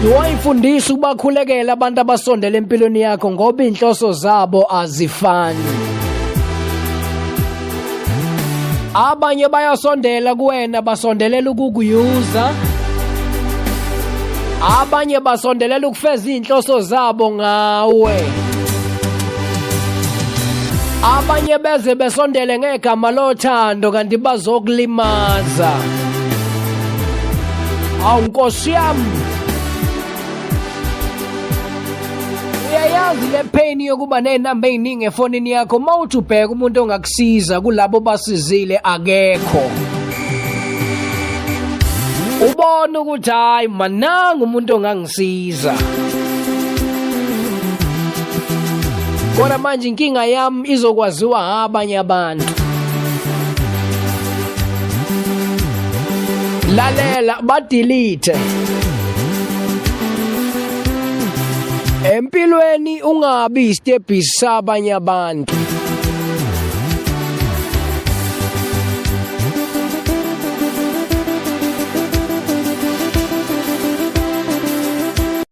Wayifundisa ukubakhulekela abantu abasondele empilweni yakho ngoba inhloso zabo azifani. Abanye bayasondela kuwena basondelela ukukuyuza. Abanye basondelela ukufeza izinhloso zabo ngawe. Abanye beze besondele ngegama lothando kanti bazokulimaza. Awu Nkosi yami. Uyayazi le pain yokuba nezinamba eziningi efonini yakho uma uthi ubheka umuntu ongakusiza kulabo basizile akekho. Ubona ukuthi hayi mananga umuntu ongangisiza. Kodwa manje inkinga yami izokwaziwa abanye abantu. Lalela badelete. Empilweni ungabi isitebhisi sabanye abantu.